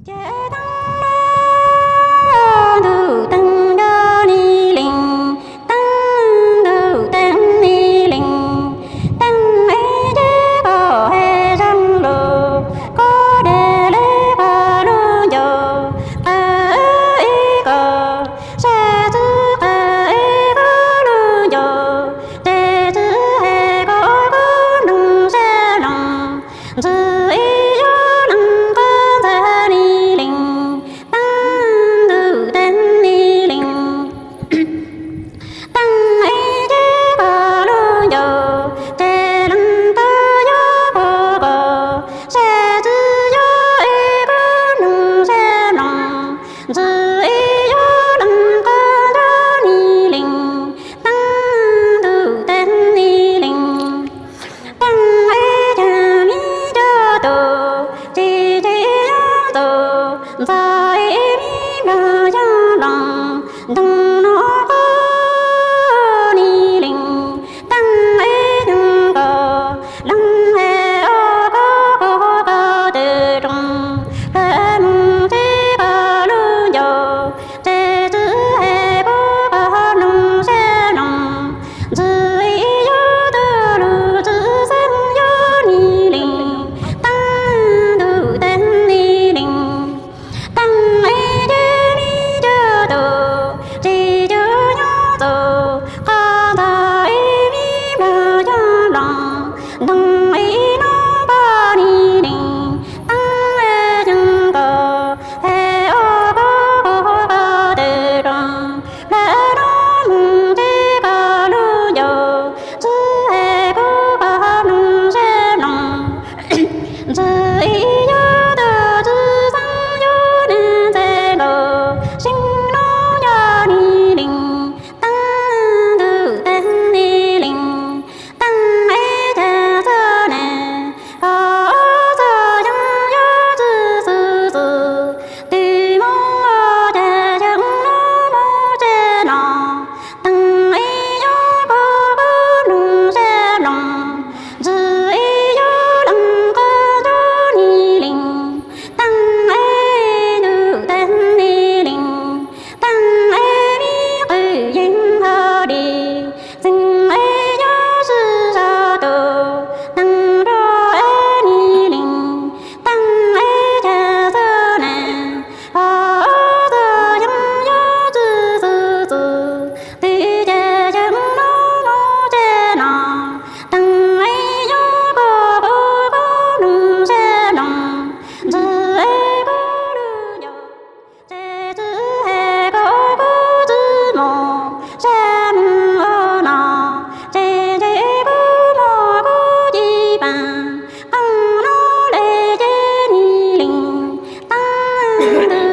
Ces teeb lub ntuj teeb cov ni lees, teeb ntuj teeb ni lees, teeb ib ceg koj hais zoo lus, koj dej lej koj lub ncauj, qhov ib koj sab txwv qhov ib koj lub ncauj, ces txwv hais koj koj nroog sab loos, ntxwv ib yog lees koj ntxhais ni lees, teeb ntuj teeb ni lees. Teeb ib ceg koj lub ncauj, ces lees tau yog koj koj, sab txwv yog ib koj nroog sab loos, ntxwv ib yog lees koj ntxhais ni lees, teeb ntuj teeb ni lees. Teeb ib ceg mi cog tau, tsis tsis yog tau, ntxhais ib mi nplog xyoob loos, ntoo no koj ni lees, teeb ib ceg koj, lees hais os koj koj koj tawm roos, plawv mus txij koj lub ncauj, ces txwv hais koj koj nroog sab loos, ntxwv ib yog tau lus txwv xeeb yog ni lees, teeb ntuj teeb ni lees. Teeb ib ceg mi cog tau, tsis cog nyob tau, qhov ntxhais ib mi nplog xyoob loos, ntoo ib no koj ni lees, teeb ib ceg koj, hais os koj koj koj tawm roos, plawv no mus txij koj lub ncauj, txwv hais koj koj nroog sab loos, ntxwv ib yog tau txwv xeeb yog ni ntxhais nkaus, xeeb no yog ni lees, teeb ntuj teeb ni lees, teeb ib ceg txog ne, ho txog xyoob yog txwv txwv txwv, twb mus ces xyoob no mus tsev no, teeb ib yog koj koj nroog sab loos, ntxwv ib yog lees koj ntxhais ni lees, teeb ib ntuj teeb ni lees, teeb ib mi qw yeeb hauv di, teeb ib yog sib zog tau, teeb rau ib ni lees, teeb ib ceg txog ne, ho txog xyoob yog txwv txwv txwv, twb ces xyoob no mus tsev no, teeb ib yog koj koj koj nroog sab loos, ntxwv ib koj lub ncauj, ces txwv hais koj koj txwv mus sab mus ua no, ces ntshe koj mus koj ci paas, qee no le ces ni lees, teeb